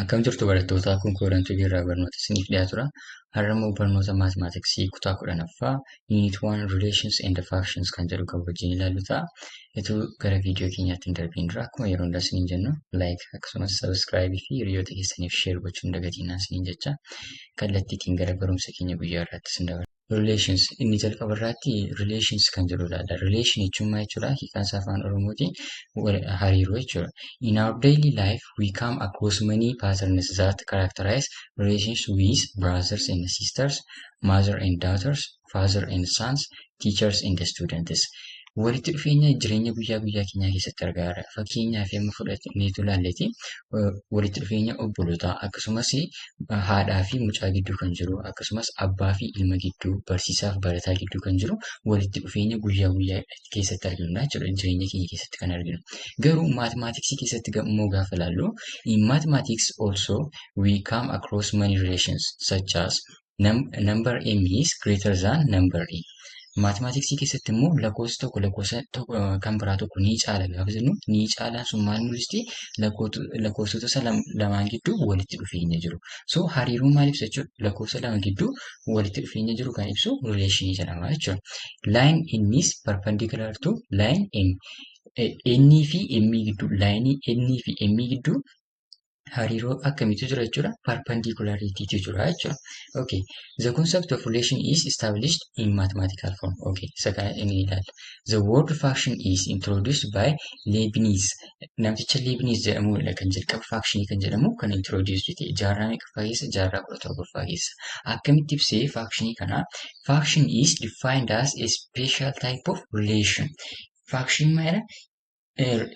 Akkam jirtu barattoota? Kun Koorantuu irraa barnoota isiniif dhiyaatudha. Har'a immoo barnoota mathematicsii kutaa 10ffaa Unit 1 Relations and Functions kan jedhu kan wajjin ilaallu ta'a. Utuu gara viidiyoo keenyaatti hin darbiin dura, akkuma yeroo hundaa isiniin jennu, like akkasumas subscribe fi hiriyoota keessaniif share gochuu hin dagatinaa isiniin jecha, kallattiitiin gara barumsa keenya guyyaa irraatti isin dabarsa. Relations inni jalqaba irraatti relations kan jedhu ilaalla. Relation jechuun maal jechuudha? Hiikaan isaa afaan Oromootiin hariiroo jechuudha. In our daily life, we come across many patterns that characterize relations with brothers and sisters, mother and daughters, father and sons, teachers and students. Walitti dhufeenya jireenya guyyaa guyyaa keenyaa keessatti argaa jirra. Fakkeenyaaf, amma fudhanneetu ilaalleeti, walitti dhufeenya obbolootaa, akkasumas haadhaa fi mucaa gidduu kan jiru, akkasumas abbaa fi ilma gidduu, barsiisaa fi barataa gidduu kan jiru walitti dhufeenya guyyaa guyyaa keessatti arginudha jechuudha, jireenya keenya keessatti kan arginu. Garuu mathematicsii keessatti immoo gaafa ilaallu, in mathematics also we come across many relations, such as number m is greater than number n. Mathematicsii keessatti immoo lakkoofsi tokko lakkoofsa kan biraa tokko ni caala gaafa jennu, ni caalaan sun maal mul'isti? Lakkoofsota isa lamaan gidduu walitti dhufeenya jiru. So hariiroon maal ibsa jechuudha? Lakkoofsa lama gidduu walitti dhufeenya jiru kan ibsu relationii jedhama jechuudha. Line n is perpendicular to line m. N fi m gidduu, lineii n fi m gidduu hariiroo akkamiitu jira jechuudha? Perpendicularitytu jira jechuudha. Okay. The concept of relation is established in mathematical form. Okay. Isa kana inni ilaalla. The word function is introduced by Leibniz. Namticha Leibniz jedhamudha kan jalqaba functionii kan jedhamu kan introduced ta'e. Jaarraa meeqaffaa keessa? Jaarraa 17ffaa keessa. Akkamitti ibsee functionii kana? Function is defined as a special type of relation. Function maalidha?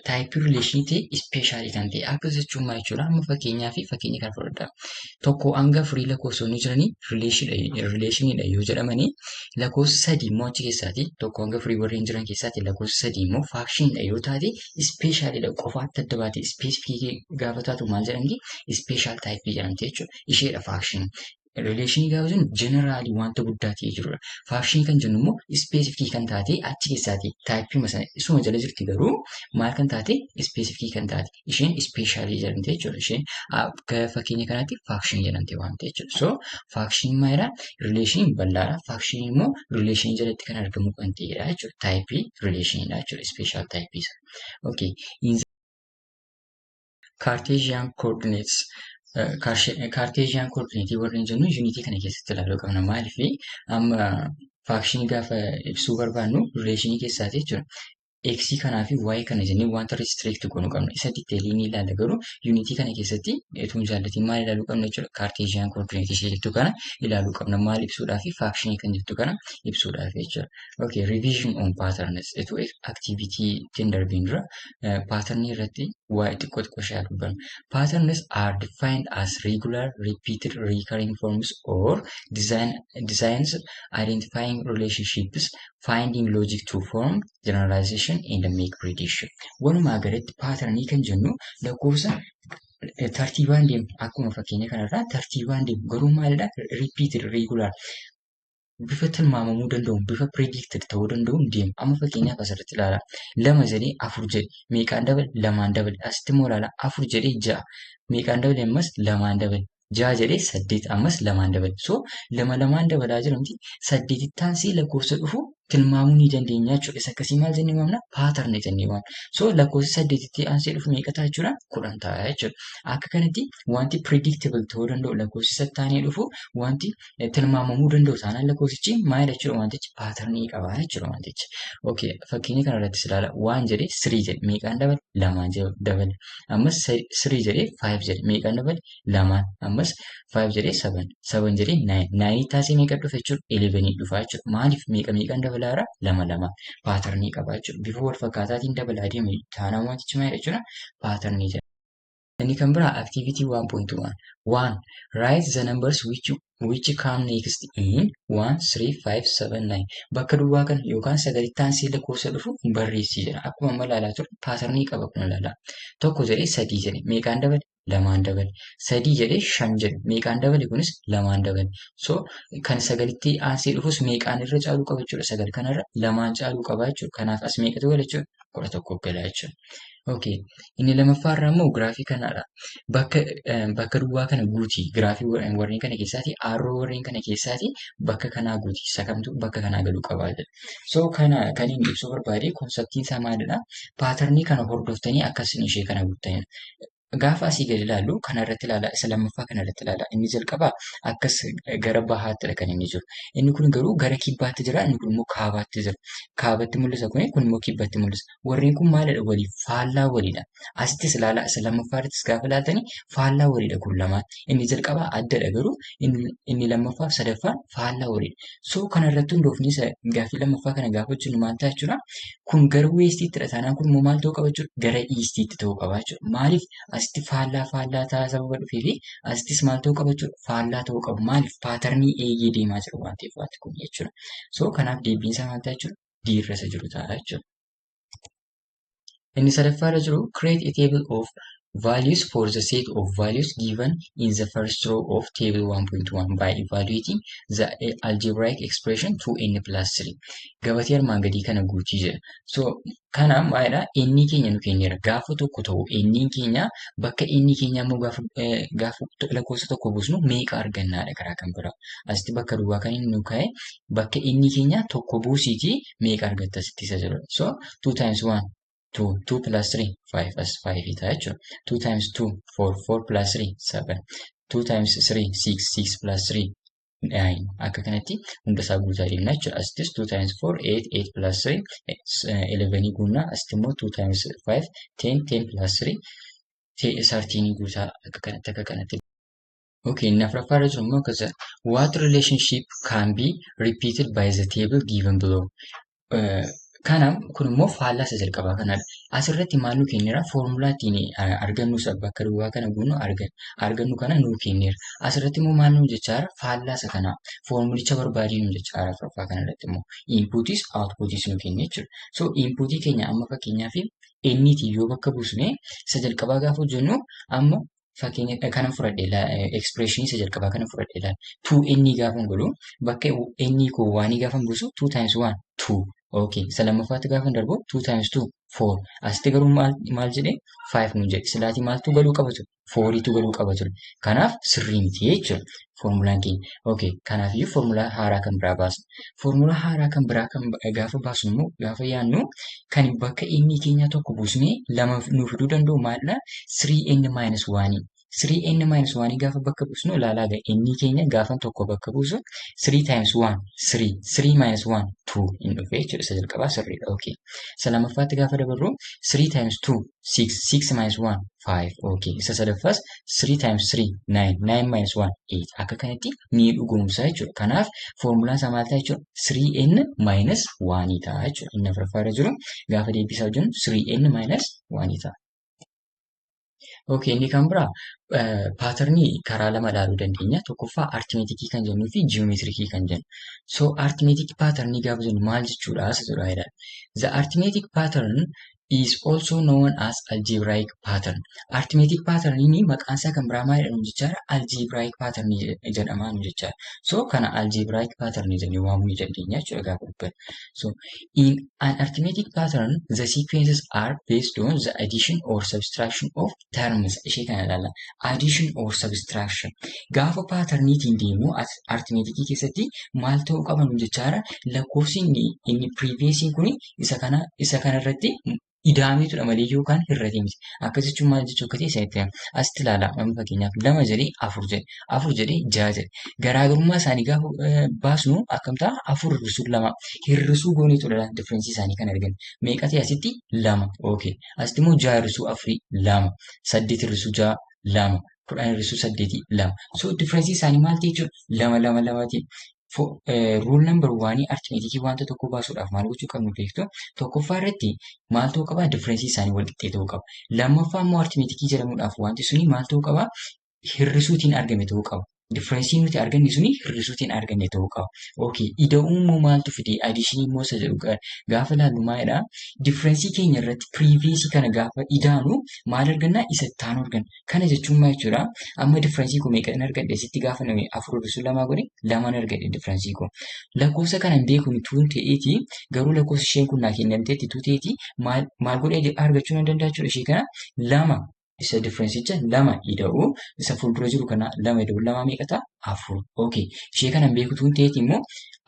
Typeii relationii ta'e specialii kan ta'e. Akkas jechuun maal jechuudha? Amma fakkeenyaa fi fakkeenya kana fudhadhaa. 1 hanga 4 lakkoofsonni jiranii relationiidha yoo jedhamanii, lakkoofsa sadii immoo achi keessaati, 1 hanga 4 warreen jiran keessaati lakkoofsa sadii immoo functioniidha yoo taate, specialiidha, qofaatti adda baate, specificii gaafa taatu maal jedhamti? Special typeii jedhamti jechuudha. Isheedha functionii. Relationii gaafa jennu generalii wanta guddaa ta'ee jirudha. Functionii kan jennu immoo specificii kan taate, achi keessaati typeii sana isuma jala jirti, garuu maal kan taate? Specificii kan taate, isheen specialii jedhamti jechuudha. Isheen akka fakkeenya kanaatti functionii jedhamti waan ta'e jechuudha. So functioniin maalidha? Relationiin bal'aadha. Functioniin immoo relationii jalatti kan argamu kan ta'edha jechuudha. Typeii relationiidha jechuudha. Special typeii isa. Okay. In Cartesian coordinates, Cartesian coordinate warreen jennu unitii kana keessatti ilaaluu qabna. Maaliif? Amma functionii gaafa ibsuu barbaannu relationii keessaati jechuudha. X kanaa fi Y kana jennee wanta restrict goonuu qabna. Isa detailii ni ilaalla, garuu unitii kana keessatti utuu hin jaallatiin maal ilaaluu qabna jechuudha? Cartesian coordinate ishee jettu kana ilaaluu qabna. Maal ibsuudhaaf? Functionii kan jettu kana ibsuudhaaf jechuudha. Okay, revision on patterns. Utuu activity ittiin darbiin dura patternii irratti waa'ee xiqqoo xiqqoo ishee dubbanna. Patterns are defined as regular, repeated, recurring forms or designs identifying relationships, finding logic to form generalization and make prediction. Walumaa galatti patternii kan jennu lakkoofsa tartiibaan deemu, akkuma fakkeenya kanarraa tartiibaan deemu, garuu maalidha? Repeated, regular, bifa tilmaamamuu danda'u, bifa predicted ta'uu danda'uun deemu. Amma fakkeenyaaf asirratti ilaala. Lama jedhee afur jedhe, meeqaan dabale? Lamaan dabale. Asitti immoo ilaala, afur jedhee ja'a, meeqaan dabale? Ammas lamaan dabale. Ja'a jedhee saddeet, ammas lamaan dabale. So lama lamaan dabalaa jiramti, saddeetitti aansee lakkoofsa dhufu tilmaamuu ni dandeenya jechuudha. Isa akkasii maal jennee waamna? Pattern jennee waamna. So lakkoofsi saddeetitti aansee dhufu meeqa ta'a jechuudha? 10 ta'a jechuudha. Akka kanatti wanti predictable ta'uu danda'u, lakkoofsi sattaanee dhufu, wanti tilmaamamuu danda'u taanaan, lakkoofsichi maalidha jechuudha? Wantichi patternii qaba jechuudha wantichi. Okay, fakkeenya kana irrattis ilaala. One jedhee three jedhe, meeqaan dabale? Lamaan dabale. Ammas three jedhee five jedhe, meeqaan dabale? Lamaan. Ammas five jedhee seven. Seven jedhee nine. Nineii taasisee meeqa dhufa jechuudha? 11 dhufa jechuudha. Maaliif? Meeqa meeqaan dabalaara? Lama lama. Patternii qaba jechuudha. Bifa wal fakkaataatiin dabalaa deema taanaan wantichi maalidha jechuudha? Patternii jedhama. Inni kan biraa activity 1.1. 1. Write the numbers which come next in 1, 3, 5, 7, 9. Bakka duwwaa kana yookaan sagalitti aansee lakkoofsa dhufu barreessii jedha. Akkuma amma ilaalaa turre patternii qaba kun, ilaalaa. Tokko jedhee sadii jedhe, meeqaan dabale? Lamaan dabale. Sadii jedhee shan jedhe. Meeqaan dabale kunis? Lamaan dabale. So kan sagalitti aansee dhufus meeqaan irra caaluu qaba jechuudha? Sagal kanarra lamaan caaluu qaba jechuudha. Kanaaf as meeqatu gala jechuudha? 11 gala jechuudha. Okay. Inni lammaffaa irraa immoo giraafii kanadha. Bakka duwwaa kana guutii giraafii warreen kana keessaati, arrow warreen kana keessaati bakka kanaa guutii, isa kamtu bakka kanaa galuu qaba jedha. So kana kan inni ibsuu barbaade conceptiin isaa maalidha? Patternii kana hordoftanii akkasiin ishee kana guuttanidha. Gaafa asii gadi ilaallu, kana irratti ilaala, isa lammaffaa kana irratti ilaala. Inni jalqabaa akkas gara bahaattidha kan inni jiru. Inni kun garuu gara kibbaatti jira, inni kun immoo kaabaatti jira. Kaabatti mul'isa kuni, kun immoo kibbatti mul'isa. Warreen kun maalidha waliif? Faallaa waliidha. Asittis ilaala, isa lammaffaa irrattis gaafa ilaaltani faallaa waliidha kun lamaan. Inni jalqabaa addadha, garuu inni lammaffaa fi sadaffaan faallaa waliidha. So kana irratti hundoofni isa gaaffii lammaffaa kana gaafa hojjennu maal ta'a jechuudha? Kun gara westiittidha taanaan kun immoo maal ta'uu qaba jechuudha? Gara eastiitti ta'uu qaba jechuudha. Maaliif? Asitti faallaa faallaa ta'aa sababa dhufee fi asittis maal ta'uu qaba jechuudha? Faallaa ta'uu qaba. Maaliif? Patternii eegee deemaa jiru waan ta'eef wanti kun jechuudha. So kanaaf deebiin isaa maal ta'a jechuudha? D irra isa jiru ta'a jechuudha. Inni sadaffaarra jiru, create a table of values for the set of values given in the first row of table 1.1 by evaluating the algebraic expression 2n plus 3. Gabatee armaan gadii kana guutii jedha. So kana maalidha? N keenya nu kenneera. Gaafa tokko ta'u n keenya, bakka n keenya immoo gaafa lakkoofsa tokko buusnu meeqa argannaadha karaa kan biraa. Asitti bakka duwwaa kan inni nu kaa'e, bakka n keenya tokko buusiitii meeqa argatta asitti isa jedhudha. So 2 times 1, 2, 2 plus 3, 5, as 5 ta'a jechuudha. 2 times 2, 4, 4 plus 3, 7, 2 times 3, 6, 6 plus 3, 9. Akka kanatti hunda isaa guutaa deemna jechuudha. Asittis 2 times 4, 8, 8 plus 3, 11 guunnaa. Asitti immoo 2 times 5, 10, 10 plus 3, 13 guutaa akka kanatti akka kanatti. Okay, inni afuraffaa irra jiru immoo akkas jedha. What relationship can be repeated by the table given below? Kana kun immoo faallaa isa jalqabaa kanadha. Asirratti maal nu kenneera? Foormulaa ittiin argannu, isa bakka duwwaa kana guunnu argannu kana nu kenneera. Asirratti immoo maal nu jechaa jira? Faallaa isa kanaa. Foormulicha barbaadii nu jechaa jira afuraffaa kanarratti immoo. Inputis outputis nu kenne jechuudha. So inputii keenya amma fakkeenyaaf n yoo bakka buusne, isa jalqabaa gaafa hojjennu, amma fakkeenya kana fudhadhe, expressionii isa jalqabaa kana fudhadhe ilaala. 2n gaafa godhu, bakka n koo one gaafa buusu, 2 times 1, 2. Okay. Isa lammaffaatti gaafa darbu, 2 times 2, 4. Asitti garuu maal jedhee? 5 nu jedhe. Silaatii maaltu galuu qaba ture? 4tu galuu qaba ture. Kanaaf sirrii miti jechuudha foormulaan keenya. Okay. Kanaafiyyuu foormulaa haaraa kan biraa baasna. Foormulaa haaraa kan biraa kan gaafa baasnu immoo, gaafa yaadnu, kan bakka n keenya tokko buusnee lama nu fiduu danda'u maalidha? 3n minus 1. 3n minus 1 gaafa bakka buusnu, ilaalaa ga'a, n keenya gaafa tokko bakka buusu, 3 times 1, 3, 3 minus 1, 2 hin dhufe jechuudha. Isa jalqabaa sirriidha. Okay. Isa lammaffaatti gaafa dabarru, 3 times 2, 6, 6 minus 1, 5. Okay. Isa sadaffaas 3 times 3, 9, 9 minus 1, 8. Akka kanatti ni dhugoomsa jechuudha. Kanaaf foormulaan isaa maal ta'a jechuudha? 3n minus 1 ta'a jechuudha. Inni afuraffaa irra jiru gaafa deebisaa hojjennu 3n minus 1 ta'a. Okay, inni kan biraa patternii karaa lama ilaaluu dandeenya. Tokkoffaa arithmeticii kan jennuu fi geometricii kan jennu. So arithmetic patternii gaafa jennu maal jechuudha isa jedhu ilaalla. The arithmetic pattern is also known as algebraic pattern. Arithmetic pattern maqaan isaa kan biraa maal jedhamu jechaadha? Algebraic pattern jedhama nu jechaadha. So kana algebraic pattern jennee waamuu ni dandeenya jechuudha gaafa dubbannu. So in an arithmetic pattern, the sequences are based on the addition or subtraction of terms. Ishee kana ilaalla. Addition or subtraction. Gaafa patterniitiin deemu arithmeticii keessatti maal ta'uu qaba nu jechaadha? Lakkoofsi inni previously kun isa kana irratti ida'ameetudha malee yookaan hir'atee miti. Akkas jechuun maal jechuu akka ta'e isinitti hima. Asitti ilaala. Amma fakkeenyaaf lama jedhee afur jedhe. Afur jedhee ja'a jedhe. Garaagarummaa isaanii gaafa baasnu akkam ta'a? Afur hir'isuu lama. Hir'isuu gooneetudha differenceii isaanii kan arganne. Meeqa ta'e asitti? Lama. Okay. Asitti immoo ja'a hir'isuu afurii, lama. Saddeet hir'isuu ja'a, lama. 10 hir'isuu saddeetii, lama. So differenceii isaanii maal ta'e jechuudha? Lama, lama, lama ta'e. Rule number oneii arithmeticii wanta tokko baasuudhaaf maal gochuu qabnu beektu? Tokkoffaa irratti maal ta'uu qaba? Differenceii isaanii wal qixxee ta'uu qaba. Lammaffaa immoo arithmeticii jedhamuudhaaf wanti suni maal ta'uu qaba? Hir'isuutiin argame ta'uu qaba. Differenceiin nuti arganne suni hir'isuutiin arganne ta'uu qaba. Okay, ida'uu immoo maaltu fide? Additionii immoo isa jedhu gaafa ilaallu maalidhaa? Differenceii keenya irratti previousii kana gaafa idaanu maal argannaa? Isa itti aanu arganna. Kana jechuun maal jechuudha? Amma differenceii koo meeqan argadhe? Asitti gaafa nuyi afur hir'isuu lamaa godhe, lamaan argadhe differenceii koo. Lakkoofsa kana hin beeku tuun ta'eeti, garuu lakkoofsa isheen kun naa kennamteetti tuu ta'eeti, maal maal godhee argachuu nan danda'a jechuudha? Ishee kana lama, isa differenceicha lama ida'uu isa fuuldura jiru kana, lama ida'uu lama meeqa ta'a? Afur. Okay. Ishee kana hin beeku tuun ta'eeti immoo,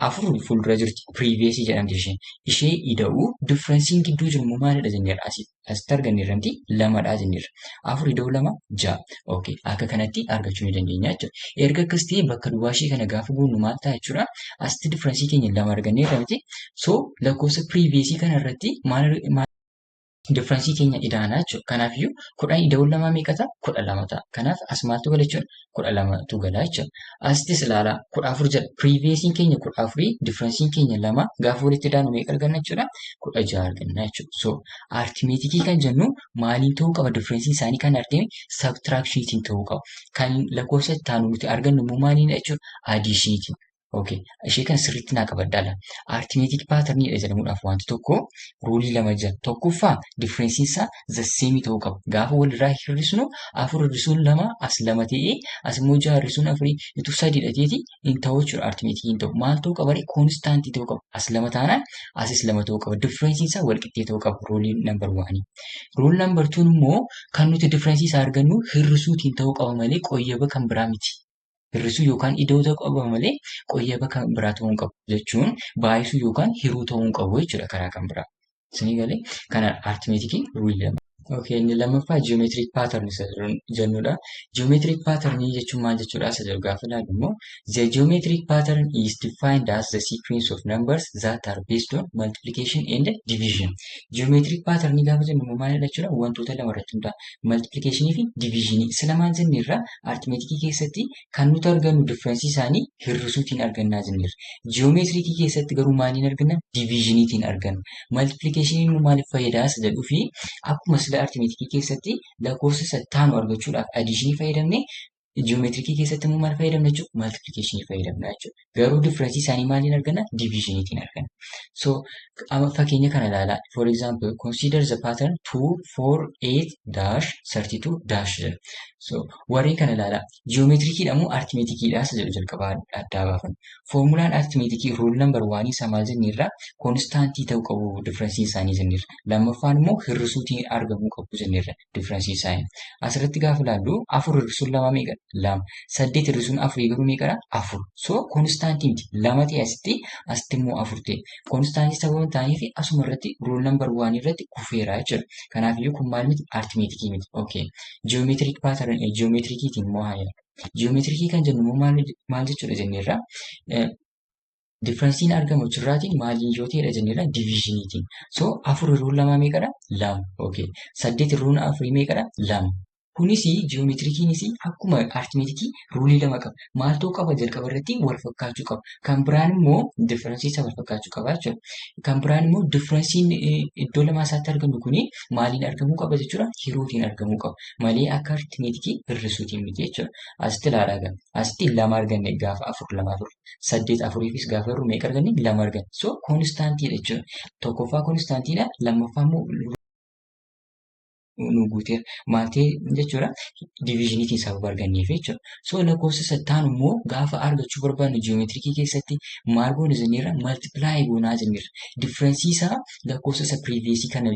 afur fuuldura jirti. Previousii jedhamti isheen. Ishee ida'uu differenceiin gidduu jiru immoo maalidha jenneerra? Asitti arganneerra miti? Lamadha jenneerra. Afur ida'uu lama ja'a. Okay. Akka kanatti argachuu ni dandeenya jechuudha. Erga akkas ta'e, bakka duwwaa ishee kana gaafa guunnu maal ta'a jechuudha? Asitti differenceii keenya lama arganneerra miti? So lakkoofsa previousii kana irratti maal differenceii keenya idaanaa jechuudha. Kanaafiyyuu 10 ida'uun lamaa meeqa ta'a? 12 ta'a. Kanaaf as maaltu gala jechuudha? 12tu gala jechuudha. Asittis ilaalaa, 14 jedha. Previousii keenya 14, differenceiin keenya lama, gaafa walitti idaanu meeqa arganna jechuudha? 16 arganna jechuudha. So arithmeticii kan jennu maaliin ta'uu qaba? Differenceiin isaanii kan argame subtractioniitiin ta'uu qaba. Kan lakkoofsa itti aanu nuti argannu immoo maaliin jechuudha? Additioniitiin. Okay. Ishee kana sirriitti naa qabadhaa. Arithmetic patterniidha jedhamuudhaaf wanti tokko ruleii lama jira. Tokkoffaa, differenceiin isaa the same ta'uu qaba. Gaafa walirraa hir'isnu, afur hir'isuun lama as lama ta'ee, as immoo jaha hir'isuun afurii utuu sadiidha ta'eeti hin ta'u jechuudha. Arithmetic hin ta'u. Maal ta'uu qaba? Constantii ta'uu qaba. As lama taanaan asis lama ta'uu qaba. Differenceiin isaa wal qixxee ta'uu qaba. Ruleii number oneii. Rule number twoon immoo kan nuti differenceii isaa argannu hir'isuutiin ta'uu qaba malee qoyyaba kan biraa miti. Hir'isuu yookaan ida'uu ta'uu qaba malee qoyyaba kan biraa ta'uu hin qabu jechuun baay'isuu yookaan hiruu ta'uu hin qabu jechuudha karaa kan biraa. Isinii galee? Kana arithmeticii ruleii lama. Okay, inni lammaffaa geometric pattern isa jennudha. Geometric pattern jechuun maal jechuudha isa jedhu gaafa ilaallu immoo, the geometric pattern is defined as the sequence of numbers that are based on multiplication and division. Geometric pattern gaafa jennu immoo maalidha jechuudha? Wantoota lama irratti hundaa'a. Multiplication fi division. Isa lamaan jenneerra, arithmeticii keessatti kan nuti argannu differenceii isaanii hir'isuutiin argannaa jenneerra. Geometricii keessatti garuu maaliin arganna? Divisioniitiin arganna. Multiplication immoo maaliif fayyadaa isa jedhuu fi akkuma sila arithmeticii keessatti lakkoofsa isa taanu argachuudhaaf additionii fayyadamne, geometricii keessatti immoo maal fayyadamna jechuudha? Multiplicationii fayyadamna jechuudha. Garuu differenceii isaanii maaliin arganna? Divisioniitiin arganna. So amma fakkeenya kana ilaalaa. For example, consider the pattern 2, 4, 8 dash 32 dash jedha. So warreen kana ilaalaa. Geometriciidha moo arithmeticiidha isa jedhu jalqabaa addaa baafanna. Formulaan arithmeticii rule number oneii isaa maal jenneerra? Constantii ta'uu qabu differenceiin isaanii jenneerra. Lammaffaan immoo hir'isuutiin argamuu qabu jenneerra differenceii isaanii. Asirratti gaafa ilaallu, afur hir'isuun lama meeqa? Lama. Saddeet hir'isuun afurii garuu meeqadha? Afur. So constantii miti. Lama ta'e asitti, asitti immoo afur ta'e. Constantii sababa hin taaneef asuma irratti rule number oneii irratti kufeera jechuudha. Kanaafiyyuu kun maal miti? Arithmeticii miti. Okay. Geometric pattern geometriciitiin immoo haa ilaallu. Geometricii kan jennu immoo maal jechuudha jenneerra? Differenceiin argamu achirraatiin maaliin yoo ta'edha jenneerra? Divisioniitiin. So afur hir'uun lamaa meeqadha? Lama. Okay. Saddeet hir'uun afurii meeqadha? Lama. Kunis geometriciinis akkuma arithmeticii ruleii lama qaba. Maal ta'uu qaba? Jalqaba irratti wal fakkaachuu qaba. Kan biraan immoo differenceii isa wal fakkaachuu qaba jechuudha. Kan biraan immoo differenceiin iddoo lamaa isaatti argannu kuni maaliin argamuu qaba jechuudha? Hiruutiin argamuu qaba. Malee akka arithmeticii hir'isuutiin miti jechuudha. Asitti ilaalaa egaa. Asitti lama arganne gaafa afur lama afur. Saddeet afuriifis gaafa hirru meeqa arganne? Lama arganne. So constantiidha jechuudha. Tokkoffaa constantiidha. Lammaffaa immoo nu guuteera. Maal ta'e jechuudha? Divisioniitiin sababa arganneef jechuudha. So lakkoofsa sattaan immoo gaafa argachuu barbaannu geometricii keessatti maal goona jenneerra? Multiply goonaa jenneerra. Differenceii isaa lakkoofsa isa previousii kana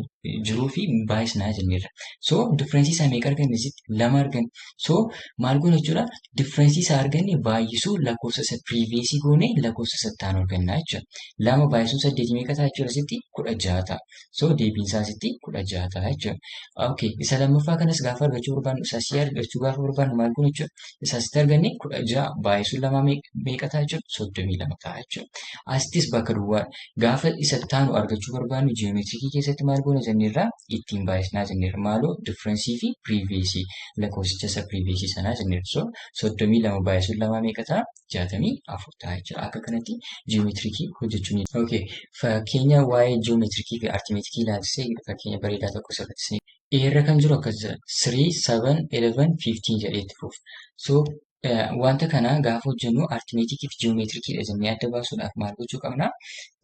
jiruu fi baay'isnaa jenneerra. So differenceii isaa meeqa arganne asitti? Lama arganne. So maal goona jechuudha? Differenceii isaa arganne baay'isuu lakkoofsa isa previousii goone lakkoofsa sattaan arganna jechuudha. Lama baay'isuun saddeetii meeqa ta'a jechuudha asitti? 16 ta'a. So deebiin isaa asitti 16 ta'a jechuudha. Okay, isa lammaffaa kanas gaafa argachuu barbaannu, isa asii argachuu gaafa barbaannu maal goona jechuudha? Isa asitti arganne 16 baay'isuun lamaa meeqa ta'a jechuudha? 32 ta'a jechuudha. Asittis bakka duwwaa gaafa isa taanu argachuu barbaannu geometricii keessatti maal goona jenneerra? Ittiin baay'isnaa jenneerra. Maaloo? Differenceii fi previousii lakkoofsicha isa previousii sanaa jenneerra. So 32 baay'isuun lamaa meeqa ta'a? 64 ta'a jechuudha. Akka kanatti geometricii hojjechuu ni. Okay, fakkeenya waa'ee geometricii fi arithmeticii ilaalchisee fakkeenya bareedaa tokko sirratti. Eerra kan jiru akkas jira. 3, 7, 11, 15 jedhee itti fufa. So Wanta kana gaafa hojjennu arithmeticii fi geometriciidha jennee adda baasuudhaaf maal gochuu qabna?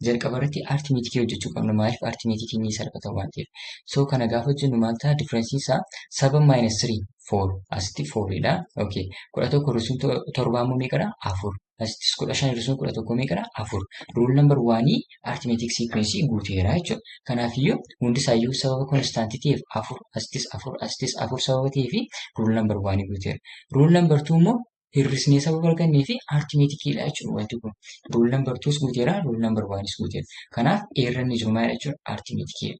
Jalqaba irratti arithmeticii hojjechuu qabna. Maaliif? Arithmeticiin ni salphata waan ta'eef. So kana gaafa hojjennu maal ta'a? Differenceiin isaa 7 minus 3, 4, asitti 4dha. Okay. 11 hir'isuun torbaa immoo meeqadha? Afur. Asittis 15 hir'isuun 11 meeqadha? Afur. Rule number oneii arithmetic sequence guuteera jechuudha. Kanaafiyyuu hundisaayyuu sababa constantii ta'eef afur, asittis afur, asittis afur sababa ta'eef rule number oneii guuteera. Rule number two immoo hir'isnee sababa argannee fi arithmeticiidha jechuudha wanti kun. Rule number twos guuteera, rule number oneis guuteera. Kanaaf A irra inni jiru maalidha jechuudha? Arithmeticiidha.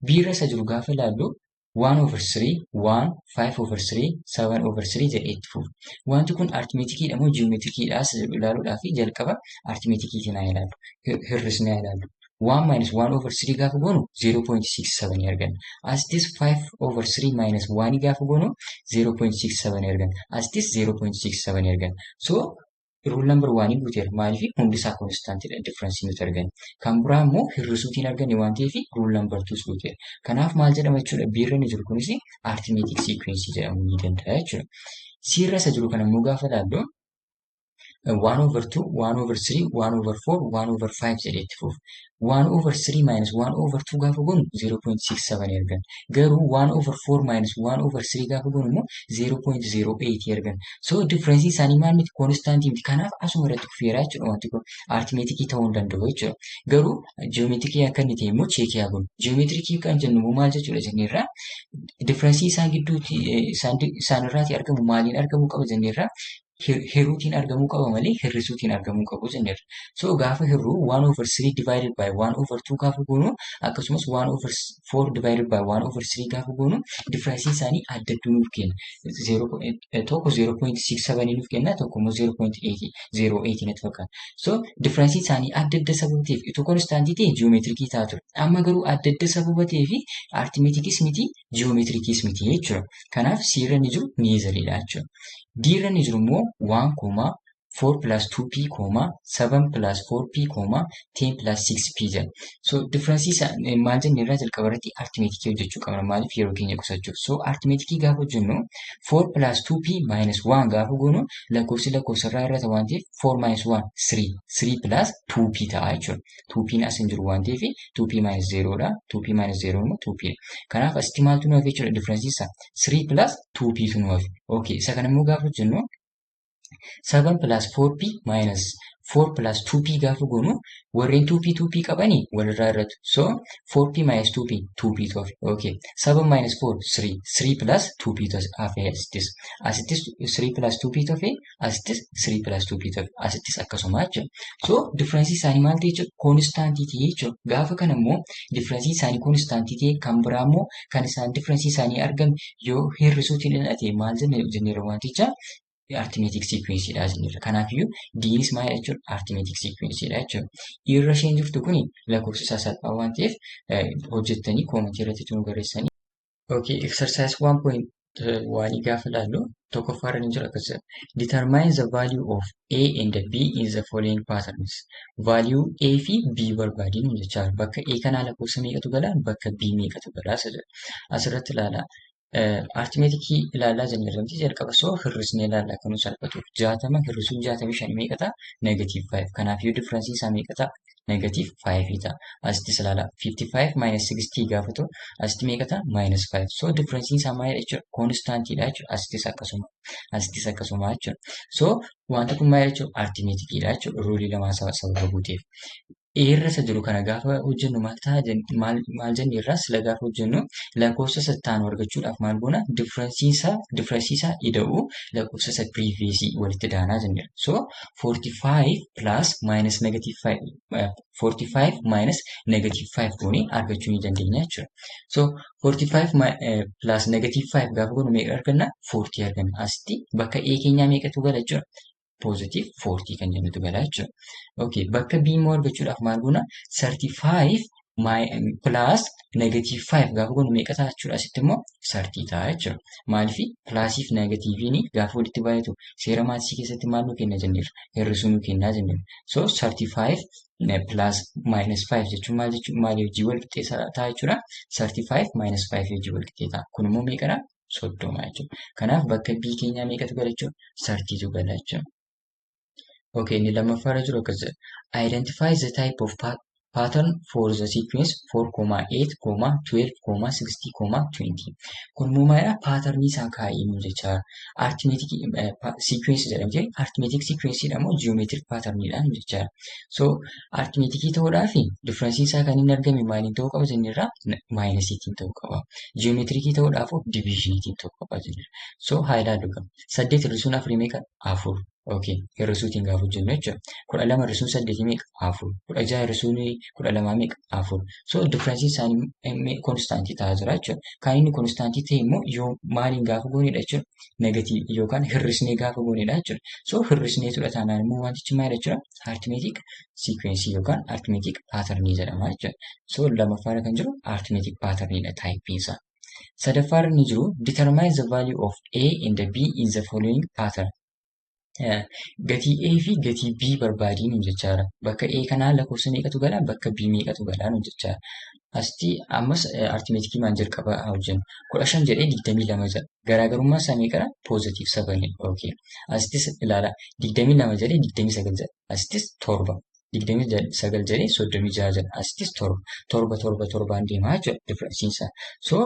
B irra isa jiru gaafa ilaallu 1 over 3, 1, 5 over 3, 7 over 3 jedhee itti fufa. Wanti kun arithmeticiidha moo geometriciidha isa jedhu ilaaluudhaaf jalqaba arithmeticiitiin haa ilaallu. Hir'isnee haa ilaallu. 1 minus 1 over 3 gaafa goonu 0.67 arganna. Asittis 5 over 3 minus 1 gaafa goonu 0.67 arganna. Asittis 0.67 arganna. So rule number 1 guuteera. Maaliif? Hundi isaa constantidha difference nuti arganne. Kan biraa immoo hir'isuutiin arganne waan ta'eef rule number 2 guuteera. Kanaaf maal jedhama jechuudha? B irra inni jiru kunis arithmetic sequence jedhamuu ni danda'a jechuudha. C irra isa jiru kana immoo gaafa ilaallu 1 over 2, 1 over 3, 1 over 4, 1 over 5 jedhee itti fufa. 1 over 3 minus 1 over 2 gaafa goonu 0.67 arganna. Garuu 1 over 4 minus 1 over 3 gaafa goonu immoo 0.08 arganna. So difference isaanii maal miti? Constantii miti. Kanaaf asuma irratti kufeera jechuudha wanti kun. Arithmeticii ta'uu hin danda'u jechuudha. Garuu geometricii akka inni ta'e immoo checkii haa goonu. Geometricii kan jennu immoo maal jechuudha jenneerra? Difference isaan gidduutti isaan irraatii argamu maaliin argamuu qaba jenneerra? Hiruutiin argamuu qaba malee hir'isuutiin argamuu qabu jenneerra. So gaafa hirruu 1 over 3 divided by 1 over 2 gaafa goonu, akkasumas 1 over 4 divided by 1 over 3 gaafa goonu, difference isaanii adda adduu nuuf kenna. Tokko 0.67 nuuf kenna, tokko immoo 0.08 natti fakkaata. So difference isaanii adda adda sababa ta'eef, itoo constantii ta'e geometricii ta'a ture. Amma garuu adda adda sababa ta'eef arithmeticis miti, geometricis miti jechuudha. Kanaaf C irra inni jiru neitheriidha jechuudha. D irra inni jiru immoo 1 comma 4 plus 2p comma 7 plus 4p comma 10 plus 6p jedha. So difference isaa maal jenne irraa? Jalqaba irratti arithmeticii hojjechuu qabna. Maaliif? Yeroo keenya qusachuuf. So arithmeticii gaafa hojjennu 4 plus 2p minus 1 gaafa goonu lakkoofsi lakkoofsa irraa irrata waan ta'eef 4 minus 1, 3, 3 plus 2p ta'a jechuudha. 2p as hin jiru waan ta'eef 2p minus 0 dha. 2p minus 0 immoo 2p dha. Kanaaf asitti maaltu nu hafe jechuudha? Difference isaa 3 plus 2p tu nu hafe. Okay, isa kana immoo gaafa hojjennu 7 plus 4p minus 4 plus 2p gaafa goonu warreen 2p 2p qabanii walirraa irratu. So 4p minus 2p, 2p tu hafe. Okay. 7 minus 4, 3, 3 plus 2p tu hafe asittis. Asittis 3 plus 2p tu hafe, asittis 3 plus 2p tu hafe, asittis akkasuma jechuudha. So difference isaanii maal ta'e jechuudha? Constantii ta'e jechuudha. Gaafa kana immoo difference isaanii constantii ta'e, kan biraa immoo kan isaan difference isaanii argame yoo hir'isuutiin dhalate maal jenne jenneera? Wanticha arithmetic sequence dha jenneerra. Kanaafiyyuu D'nis maal jechuudha? Arithmetic sequence dha jechuudha. Irra isheen jirtu kuni lakkoofsa isaa salphaa waan ta'eef hojjettanii commentii irratti nu barreessanii. Okay, exercise 1.1 gaafa ilaallu tokkoffaa irra ni jira akkas jedha. Determine the value of A and B in the following patterns. Value A fi B barbaadinu jechaa. Bakka A kanaa lakkoofsa meeqatu gala? Bakka B meeqatu gala? Isa jedha. Asirratti ilaalaa. Arithmeticii ilaalaa jenna miti jalqaba? So hir'isnee ilaalla akka nu salphatuuf. 60 hir'isuun 65 meeqa ta'a? Negative 5. Kanaafiyyuu differenceiin isaa meeqa ta'a? Negative 5 ta'a. Asittis ilaala. 55 minus 60 gaafa ta'u asitti meeqa ta'a? Minus 5. So differenceiin isaa maalidha jechuudha? Constantiidha jechuudha. Asittis akkasuma. Asittis akkasuma jechuudha. So wanti kun maalidha jechuudha? Arithmeticiidha jechuudha. Ruleii lamaan sababa guuteef. Irra isa jiru kana gaafa hojjennu maal ta'a? Maal jenne irraa? Sila gaafa hojjennu lakkoofsa isa itti argachuudhaaf maal goona? Differenceii isaa ida'uu lakkoofsa isa previousii walitti daanaa jenneera. So 45 plus minus negative 5, 45 minus negative 5 goonee argachuu ni dandeenya jechuudha. So 45 plus negative 5 gaafa goonu meeqa arganna? 40 arganna. Asitti bakka A keenyaa meeqatu gala jechuudha? Positive 40 kan jennutu gala jechuudha. Okay, bakka B immoo argachuudhaaf maal goona? 35 plus negative 5 gaafa goonu meeqa ta'a jechuudha? Asitti immoo 30 ta'a jechuudha. Maaliif? Plusii fi negativeiin gaafa walitti baay'atu seera mathsii keessatti maal nu kenna jenneerra? Hir'isuu nu kennaa jenneerra. So 35 plus minus 5 jechuun maal jechuudha? Maal wajjin wal qixxee ta'a jechuudha? 35 minus 5 wajjin wal qixxee ta'a. Kun immoo meeqadha? 30 jechuudha. Kanaaf bakka B keenyaa meeqatu gala jechuudha? 30tu gala jechuudha. Okay, inni lammaffaarra jiru akkas jedha. Identify the type of pattern for the sequence 4, 8, 12, 60, 20. Kun immoo maalidha? Patternii isaa kaa'ee nu jechaadha. Arithmetic sequence jedhamte, arithmetic sequence dha moo geometric patternidha nu jechaadha. So arithmetic ta'uudhaaf difference isaa kan inni argame maaliin ta'uu qaba jennirraa? Minusiitiin ta'uu qaba. Geometric ta'uudhaaf divisioniitiin ta'uu qaba jennirra. So haa ilaallu qaba. 8 hir'isuun 4 meeqa? 4. Okay, hir'isuutiin gaafa hojjennu jechuudha. 12 hir'isuun 8 meeqa? 4. 16 hir'isuun 12 meeqa? 4. So difference isaanii constantii ta'aa jira jechuudha. Kan inni constantii ta'e immoo yoo maaliin gaafa goonedha jechuudha? Negative yookaan hir'isnee gaafa goonedha jechuudha. So hir'isneetudha taanaan immoo wantichi maalidha jechuudha? Arithmetic sequence yookaan arithmetic pattern jedhama jechuudha. So lammaffaarra kan jiru arithmetic patternidha type isaa. Sadaffaarra inni jiru, determine the value of A and B in the following pattern. Gatii A fi gatii B barbaadii nuun jechaadha. Bakka A kanaa lakkoofsa meeqatu gala? Bakka B meeqatu gala nuun jechaadha. Asitti ammas arithmeticii maan jalqaba haa hojjennu. 15 jedhee 22 jedha. Garaagarummaan isaa meeqadha? Positive 7. Okay. Asittis ilaala. 22 jedhee 29 jedha. Asittis 7. 29 jedhee 36 jedha. Asittis 7. 7 7 7n deemaa jechuudha differenceiin isaa. So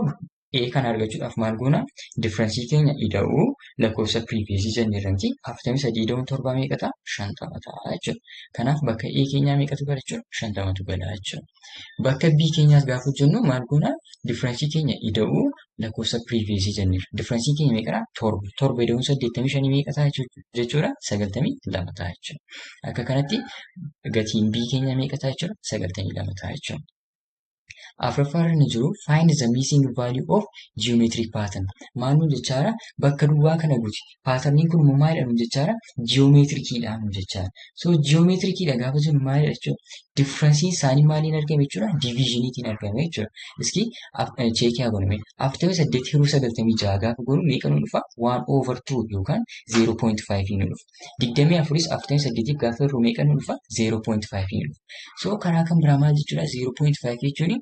A kana argachuudhaaf maal goona? Differenceii keenya ida'uu lakkoofsa previousii jenne irratti, 43 ida'uun 7 meeqa ta'a? 50 ta'a jechuudha. Kanaaf bakka A keenyaa meeqatu gala jechuudha? 50tu gala jechuudha. Bakka B keenyaas gaafa hojjennu maal goona? Differenceii keenya ida'uu lakkoofsa previousii jenneerra. Differenceiin keenya meeqadha? 7. 7 ida'uun 85 meeqa ta'a jechuudha? 92 ta'a jechuudha. Akka kanatti gatiin B keenya meeqa ta'a jechuudha? 92 ta'a jechuudha. Afuraffaarra inni jiru, find the missing value of geometric pattern. Maal nuun jechaadha? Bakka duwwaa kana guuti. Patterniin kun immoo maalidha nuun jechaadha? Geometriciidha nuun jechaadha. So geometriciidha gaafa jennu maalidha jechuudha? Differenceiin isaanii maaliin argame jechuudha? Divisioniitiin argame jechuudha. Iski checkii haa goonu. 48 hiruu 96 gaafa goonu meeqa nu dhufa? 1/2 yookaan 0.5 nu dhufa. 24s 48 gaafa hirru meeqa nu dhufa? 0.5 nu dhufa. So karaa kan biraa maal jechuudha? 0.5 jechuun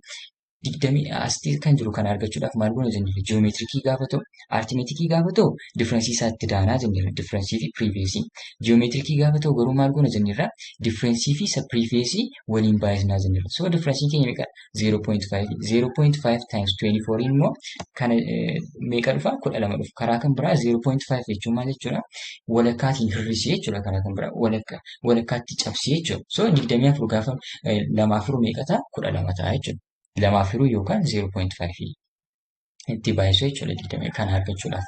20 asitti kan jiru kana argachuudhaaf maal goona jenneerra? Geometricii gaafa ta'u, arithmeticii gaafa ta'u differenceii isaatti daanaa jenneerra, differenceii fi previousii. Geometricii gaafa ta'u garuu maal goona jenneerra? Differenceii fi isa previousii waliin baay'isnaa jenneerra. So differenceiin keenya meeqa? 0.5. 0.5 times 24 immoo kana meeqa dhufa? 12 dhufa. Karaa kan biraa 0.5 jechuun maal jechuudha? Walakkaatiin hir'isii jechuudha. Karaa kan biraa walakkaatti cabsii jechuudha. So 24 gaafa 2 4 meeqa ta'a? 12 ta'a jechuudha. Lamaaf hiruu yookaan 0.5 itti baay'isuu jechuudha 20 kana argachuudhaaf.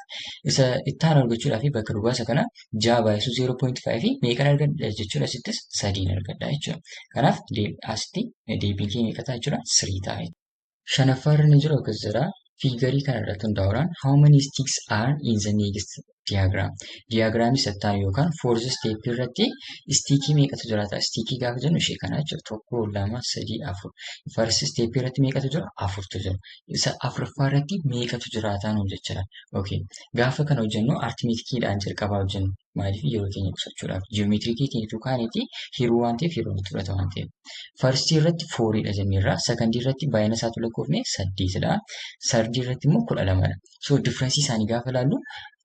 Isa itti aanu argachuudhaaf bakka duwwaa isa kana 6 baay'isuu 0.5 meeqan argadha jechuudha? Asittis 3 argadha jechuudha. Kanaaf asitti deebiin kee meeqa ta'a jechuudha? 3 ta'a. Shanaffaarra inni jiru akkas jedha. Figureii kana irratti hundaa'uudhaan, how many sticks are in the next diagram? Diagramii sattaan yookaan fourth step irratti stickii meeqatu jiraata? Stickii gaafa jennu ishee kana jechuudha. Tokko, lama, sadii, afur. First step irratti meeqatu jira? Afurtu jira. Isa afuraffaa irratti meeqatu jiraata nuun jechuudha. Okay. Gaafa kana hojjennu arithmeticiidhaan jalqabaa hojjennu. Maaliif? Yeroo keenya qusachuudhaaf. Geometricii keenya kaaneeti hiruu waan ta'eef yeroo nutti fudhata waan ta'eef. Firstii irratti fouriidha jenneerra. Secondii irratti baay'ina isaatu lakkoofne saddeetidha. Thirdii irratti immoo 12dha. So differenceii isaanii gaafa ilaallu,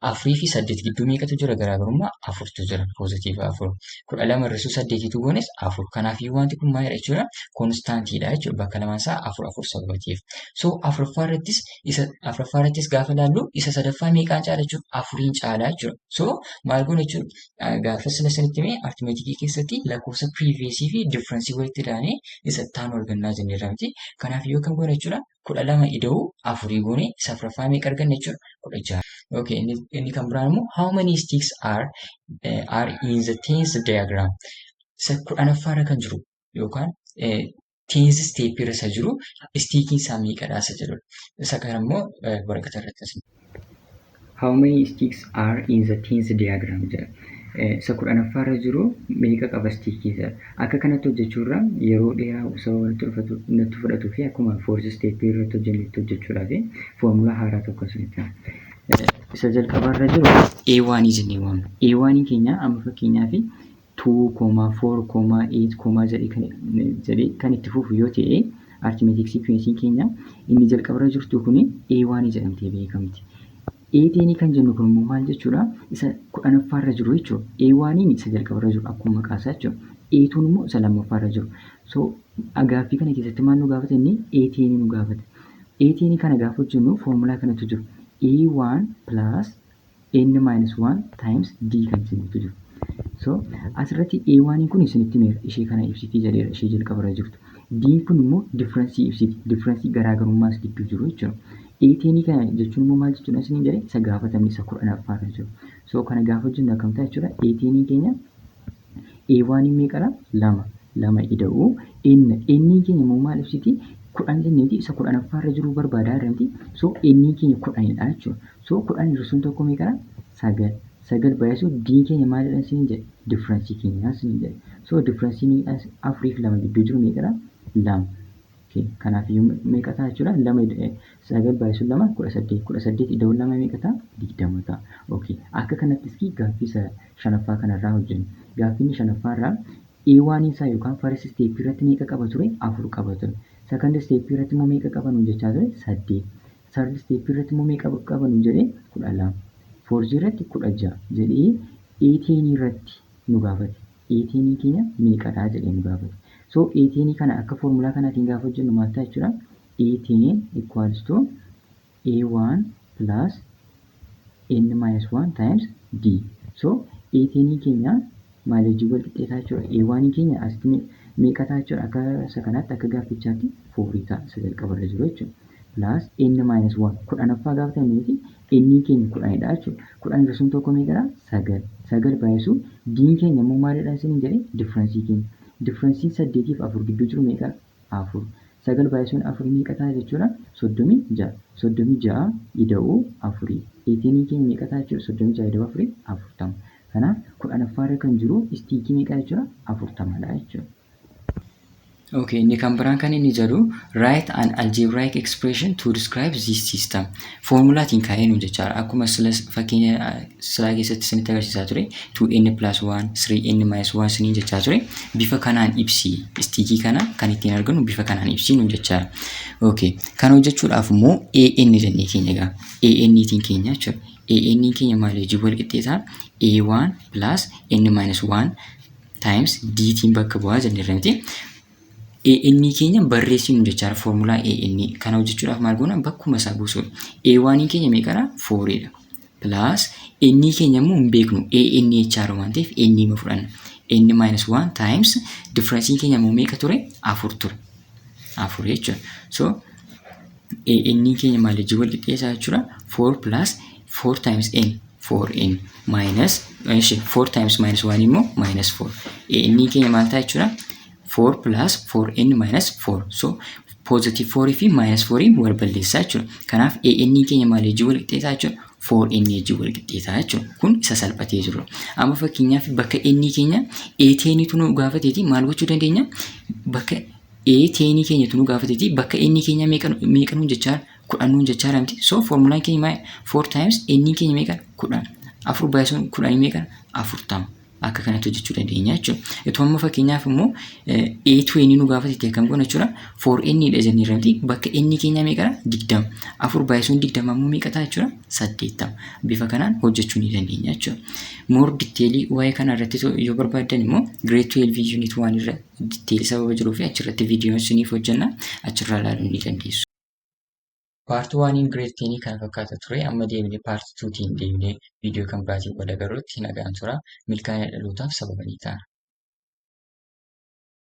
afurii fi saddeet gidduu meeqatu jira? Garaagarummaa afurtu jira. Positive 4. 12 hir'isuu saddeetitu goones 4. Kanaafiyyuu wanti kun maalidha jechuudha? Constantiidha jechuudha. Bakka lamaan isaa afur afur sababa ta'eef. So afuraffaa irrattis, isa afuraffaa irrattis gaafa ilaallu, isa sadaffaa meeqaan caala jechuudha? Afuriin caala jechuudha. So maal goona jechuudha? Gaafa sila sanitti mee arithmeticii keessatti lakkoofsa previousii fi differenceii walitti daanee isa itti aanu argannaa jenneerra miti? Kanaaf yoo kam goona jechuudha? 12 ida'uu afurii goone isa afuraffaa meeqa arganna jechuudha? 16. Okay, inni kan biraan immoo, how many sticks are in the tenth diagram? Isa 10ffaarra kan jiru yookaan tenth step irra isa jiru stickiin isaa meeqadha isa jedhudha. Isa kana immoo waraqata irratti as. How many sticks are in the tenth diagram jedha. Isa 10ffaarra jiru meeqa qaba stickii jedha. Akka kanatti hojjechuurra yeroo dheeraa sababa natti fudhatuu fi akkuma fourth step irratti hojjennetti hojjechuudhaaf foormulaa haaraa tokko isinitti hima. Isa jalqabaarra jiru A1 jennee waamna. A1 keenya amma fakkeenyaaf 2, 4, 8, jedhee kan itti fufu yoo ta'e, arithmetic sequence keenya inni jalqabarra jirtu kuni A1 jedhamtee beekamti. A10 kan jennu kun immoo maal jechuudha? Isa 10ffaarra jiru jechuudha. A1 isa jalqabarra jiru akkuma maqaa isaa jechuudha. A2 immoo isa lammaffaarra jiru. So gaaffii kana keessatti maal nu gaafate inni? A10 nu gaafate. A10 kana gaafa hojjennu foormulaa kanatu jiru. A1 plus N minus 1 times D kan jennutu jiru. So asirratti A1 kun isinitti himeera, ishee kana ibsitii jedheera, ishee jalqabarra jirtu. D kun immoo difference ibsiti. Difference garaagarummaa as gidduu jiru jechuudha. A10 kana jechuun immoo maal jechuudha isiniin jedhe? Isa gaafatamni isa 10ffaarra jiru. So kana gaafa hojjennu akkam ta'a jechuudha? A10 keenya A1 meeqadha? Lama. Lama ida'uu N. N keenya immoo maal ibsiti? 10 jenneeti isa 10ffaarra jiru barbaadaa jirti. So N keenya 10dha jechuudha. So 10 hir'isuun tokko meeqadha? Sagal. Sagal baay'isuu D keenya maalidha isiniin jedhe? Difference keenya isiniin jedhe. So difference afurii fi lama gidduu jiru meeqadha? Lama. Kanaaf iyyuu meeqa ta'a jechuudha? Lama, sagal baay'isuun lama 18. 18 ida'uun lama meeqa ta'a? 20 ta'a. Okay. Akka kanattis gaaffii isa shanaffaa kanarraa hojjennu. Gaaffiin shanaffaarraa A1 isaa yookaan first step irratti meeqa qaba ture? Afur qaba ture. Second step irratti immoo meeqa qaba nuun jechaa ture? Saddeet. Third step irratti immoo meeqa qaba nuun jedhee? 12. Fourth irratti 16 jedhee A10 irratti nu gaafate. A10 keenya meeqadha jedhee nu gaafate. So A10 kana akka foormulaa kanaatiin gaafa hojjennu maal ta'a jechuudha? A10 equals to A1 plus N minus 1 times D. So A10 keenya maal wajjin wal qixxeetaa jechuudha? A1 keenya asitti meeqa ta'a jechuudha? Akka isa kanaatti, akka gaaffichaatti four ta'a, isa jalqabarra jiru jechuudha. Plus N minus 1, 10ffaa gaafa ta'e miti, N keenya 10dha jechuudha. 10 hir'isuun tokko meeqadha? Sagal. Sagal baay'isuu D keenya immoo maalidha isiniin jedhe? Difference keenya. Differenceiin saddeetiif afur gidduu jiru meeqa? Afur. Sagal baay'isuun afurii meeqa ta'a jechuudha? 36. 36 ida'uu afurii. A10 keenya meeqa ta'a jechuudha? 36 ida'uu afurii 40. Kanaaf 10ffaarra kan jiru stick meeqa jechuudha? 40dha jechuudha. Okay, inni kan biraan kan inni jedhu, "Write an algebraic expression to describe this system." Foormulaatiin kaa'ee nu jechaadha. Akkuma sila fakkeenya silaa keessatti isinitti agarsiisaa ture, 2n plus 1, 3n minus 1 isiniin jechaa ture. Bifa kanaan ibsi. Stick kana kan ittiin argannu bifa kanaan ibsi nu jechaadha. Okay, kana hojjechuudhaaf immoo AN jennee keenya egaa. AN tiin keenya jechuudha. AN keenya maal wajjin wal qixxeetaa? A1 plus N minus 1 times D tiin bakka bu'aa jenneerra miti? AN keenya barreessinu jechaadha, foormulaa AN kana hojjechuudhaaf maal goona? Bakkuma isaa buusuudha. A1 keenya meeqadha? 4dha. Plus N keenya immoo hin beeknu, AN jechaadha waan ta'eef N ma fudhanna. N minus 1 times difference keenya immoo meeqa ture? Afur ture. Afur jechuudha. So AN keenya maal wajjin wal qixxeessaa jechuudha? 4 plus 4 times N, 4N, minus 4 times minus 1 immoo minus 4. AN keenya maal ta'a jechuudha? 4 plus 4n minus 4. So positive 4 fi minus 4 wal balleessaa jechuudha. Kanaaf AN keenya maal wajjin wal qixxeessaa jechuudha? 4n wajjin wal qixxeessaa jechuudha. Kun isa salphatee jirudha. Amma fakkeenyaaf bakka N keenya A10tu nu gaafateeti maal gochuu dandeenya? Bakka A10 keenyatu nu gaafateeti, bakka N keenya meeqa nuun jechaa? 10 nuun jechaa miti? So foormulaan keenya maal? 4 times N keenya meeqa? 10. Afur baay'isuun 10 meeqa? 40. Akka kanatti hojjechuu dandeenya jechuudha. Itoo amma fakkeenyaaf immoo A20 nu gaafatetti akkam goona jechuudha? 4N dha jennee miti? Bakka N keenya meeqadha? 20. Afur baay'isuun 20 immoo meeqa ta'a jechuudha? 80. Bifa kanaan hojjechuu ni dandeenya jechuudha. More detail waa'ee kana irratti yoo barbaaddan immoo grade 12 unit 1 irra detail sababa jiruu fi achirratti viidiyoon isiniif hojjenna, achirraa ilaaluu ni dandeessu. Part 1 grade 10 kana fakkaata ture. Amma deebinee part 2tiin deebinee viidiyoo kan biraatiin wal agarruutti nagaan tura. Milkaa'ina dhalootaaf sababa ni ta'a.